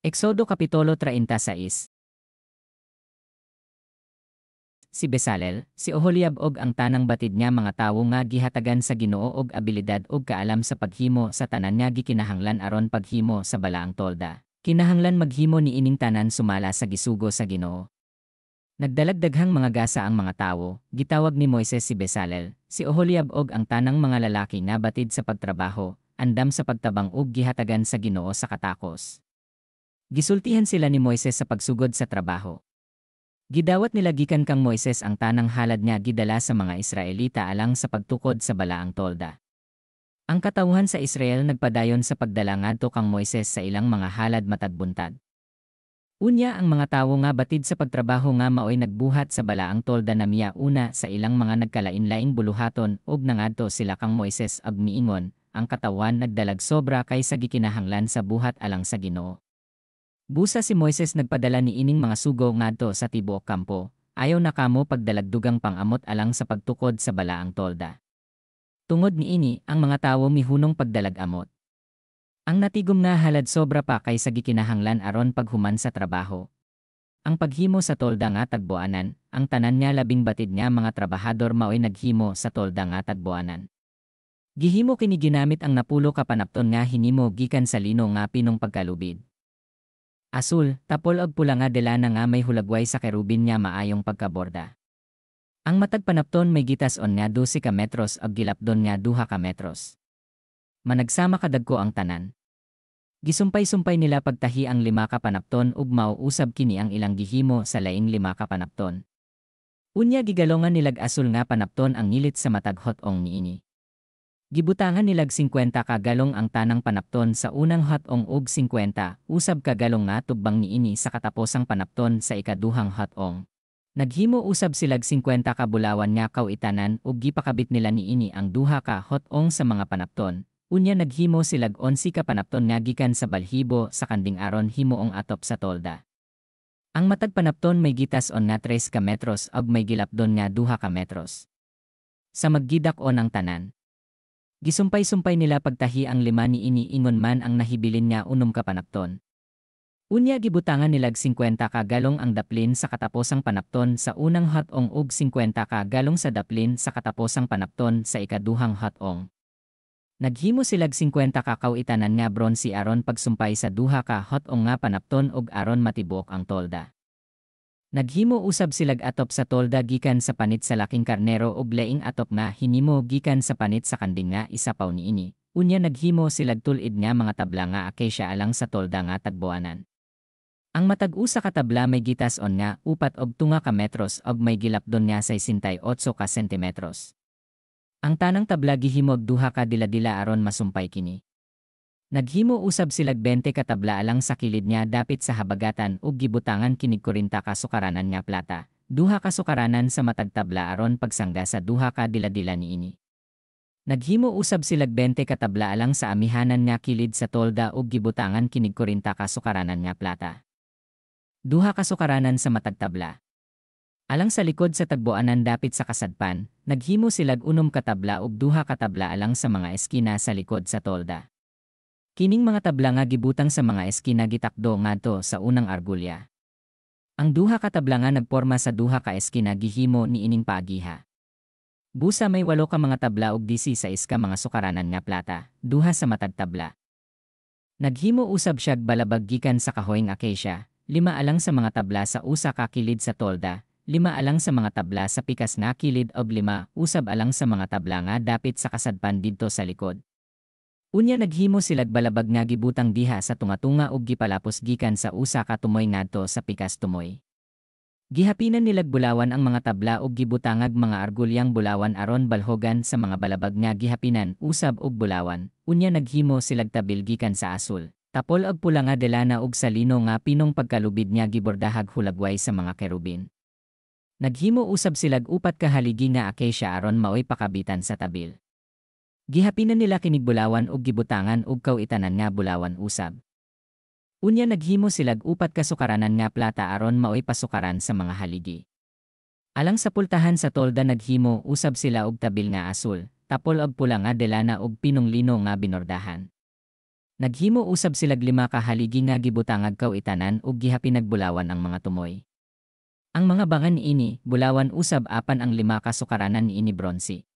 Exodo Kapitulo 36. Si Besalel, si Oholiab og ang tanang batid nga mga tawo nga gihatagan sa Ginoo og abilidad ug kaalam sa paghimo sa tanan nga gikinahanglan aron paghimo sa balaang tolda. Kinahanglan maghimo niining tanan sumala sa gisugo sa Ginoo. Nagdalag daghang mga gasa ang mga tawo, gitawag ni Moises si Besalel, si Oholiab og ang tanang mga lalaki nga batid sa pagtrabaho, andam sa pagtabang ug gihatagan sa Ginoo sa katakos. Gisultihan sila ni Moises sa pagsugod sa trabaho. Gidawat nila gikan kang Moises ang tanang halad nga gidala sa mga Israelita alang sa pagtukod sa balaang tolda. Ang katawhan sa Israel nagpadayon sa pagdala ngadto kang Moises sa ilang mga halad matag buntag. Unya ang mga tawo nga batid sa pagtrabaho nga maoy nagbuhat sa balaang tolda namiyauna sa ilang mga nagkalain-laing buluhaton ug nangadto sila kang Moises ug miingon, "Ang katawhan nagdalag sobra kaysa gikinahanglan sa buhat alang sa Ginoo." Busa si Moises nagpadala niining mga sugo ngadto sa tibuok kampo, "Ayaw na kamo pagdalag dugang pang-amot alang sa pagtukod sa balaang tolda." Tungod niini, ang mga tawo mihunong pagdalag amot. Ang natigom nga halad sobra pa kaysa gikinahanglan aron paghuman sa trabaho. Ang paghimo sa tolda nga tagboanan. Ang tanan nga labing batid nga mga trabahador maoy naghimo sa tolda nga tagboanan. Gihimo kini ginamit ang 10 ka panapton nga hinimo gikan sa lino nga pinong pagkalubid, asul, tapol ug pula nga delana nga may hulagway sa kerubin nga maayong pagkaborda. Ang matag panapton may gitas-on nga 12 ka metros ug gilapdon nga 2 ka metros. Managsama kadagko ang tanan. Gisumpay-sumpay nila pagtahi ang 5 ka panapton ug mao usab kini ang ilang gihimo sa laing 5 ka panapton. Unya gigalongan nilag asul nga panapton ang ngilit sa matag hot-ong niini. Gibutangan nilag 50 ka galong ang tanang panapton sa unang hot-ong ug 50 usab ka galong nga tugbang niini sa kataposang panapton sa ikaduhang hot-ong. Naghimo usab silag 50 ka bulawan nga kaw-itanan ug gipakabit nila niini ang duha ka hot-ong sa mga panapton. Unya naghimo silag 11 ka panapton nga gikan sa balhibo sa kanding aron himuong atop sa tolda. Ang matag panapton may gitas-on nga 3 ka metros ug may gilapdon nga 2 ka metros. Sa maggidak-on ang tanan. Gisumpay-sumpay nila pagtahi ang 5 niini ingon man ang nahibilin nga 6 ka panapton. Unya gibutangan nilag 50 ka galong ang daplin sa kataposang panapton sa unang hot-ong ug 50 ka galong sa daplin sa kataposang panapton sa ikaduhang hot-ong. Naghimo silag 50 ka kaw-itanan nga bronse aron pagsumpay sa duha ka hot-ong nga panapton ug aron matibuok ang tolda. Naghimo usab silag atop sa tolda gikan sa panit sa laking karnero ug laing atop nga hinimo gikan sa panit sa kanding nga isapaw niini. Unya naghimo silag tul-id nga mga tabla nga akasya alang sa tolda nga tagboanan. Ang matag usa ka tabla may gitas-on nga 4.5 ka metros ug may gilapdon nga 68 ka sentimetros. Ang tanang tabla gihimog duha ka dila-dila aron masumpay kini. Naghimo usab silag 20 ka tabla alang sa kilid niya dapit sa habagatan ug gibutangan kinig 40 ka sukaranan nga plata, duha ka sukaranan sa matag tabla aron pagsangga sa duha ka dila-dila niini. Naghimo usab silag 20 ka tabla alang sa amihanan nga kilid sa tolda ug gibutangan kinig 40 ka sukaranan nga plata, duha ka sukaranan sa matag tabla. Alang sa likod sa tagboanan dapit sa kasadpan, naghimo silag 6 ka tabla ug duha ka tabla alang sa mga eskina sa likod sa tolda. Kining mga tabla nga gibutang sa mga eskina gitakdo ngadto sa unang argulya. Ang duha ka tabla nga nagporma sa duha ka eskina gihimo niining paagiha. Busa may 8 ka mga tabla ug 16 ka mga sukaranan nga plata, duha sa matag tabla. Naghimo usab siyag balabag gikan sa kahoyng akasya, 5 alang sa mga tabla sa usa ka kilid sa tolda, 5 alang sa mga tabla sa pikas nga kilid ug 5 usab alang sa mga tabla nga dapit sa kasadpan didto sa likod. Unya naghimo silag balabag nga gibutang diha sa tunga-tunga ug gipalapos gikan sa usa ka tumoy ngadto sa pikas tumoy. Gihapinan nilag bulawan ang mga tabla ug gibutangag mga argulyang bulawan aron balhogan sa mga balabag nga gihapinan usab og bulawan. Unya naghimo silag tabil gikan sa asul, tapol ug pula nga delana ug sa lino nga pinong pagkalubid nga gibordahag hulagway sa mga kerubin. Naghimo usab silag 4 ka haligi nga akasya aron maoy pakabitan sa tabil. Gihapinan nila kinig bulawan ug gibutangan og kaw-itanan nga bulawan usab. Unya naghimo silag 4 ka sukaranan nga plata aron maoy pasukaran sa mga haligi. Alang sa pultahan sa tolda naghimo usab sila og tabil nga asul, tapol og pula nga delana ug pinong lino nga binordahan. Naghimo usab silag 5 ka haligi nga gibutangag kaw-itanan ug gihapinag bulawan ang mga tumoy. Ang mga banga niini bulawan usab, apan ang 5 ka sukaranan niini bronse.